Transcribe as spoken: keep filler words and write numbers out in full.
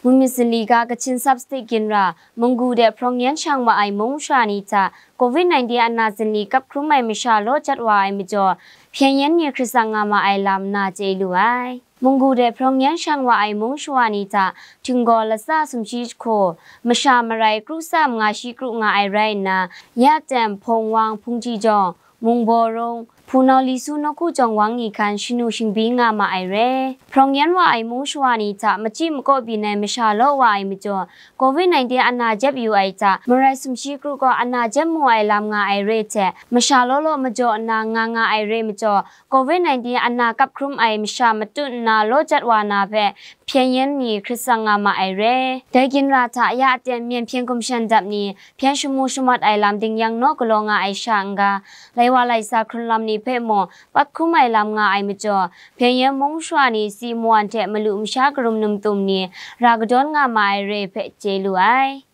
Mumyit zunli ga Kachin Sap State ginra, Munggu de hprawng yan shang wa ai mung shara ni hta, covid nineteen ana zunli kap hkrum ai masha law jat wa ai majaw, hpyen yan ni hkrit tsang nga ma ai lam na chye lu ai. Munggu de hprawng yan shang wa ai mung shara ni hta, Htinggaw latsa sumshi jahku, masha marai kru tsa manga shi kru nga ai rai nna, ya tem, hpawng wang, hpungji jawng, mungbaw rung, hpunau li su nawku jawng wang ni hkan shanu shingbyi nga ma ai re. Hprawng yan wa ai mung shara ni hta machyi makaw byin ai masha law wa ai majaw, covid nineteen ana jep yu ai hta, marai sumshi kru gaw ana jep mu ai lam nga ai re hte, masha law law majaw nna nga nga ai re majaw, covid nineteen ana kap hkrum ai masha matut nna law jat wa na hpe, hpyen yan ni hkrit tsang nga ma ai re. Dai ginra hta ya aten myen hpyen gumshan dap ni hpyen shamu shamat ai lam dingyang naw galaw nga ai sha n-ga, lai wa lai sa hkrun lam ni hpe mung pat hkrum ai lam nga ai majaw, hpyen yan mung shara ni si mawan hte malu masha karum num tum ni ra kadawn nga ma ai re hpe chye lu ai.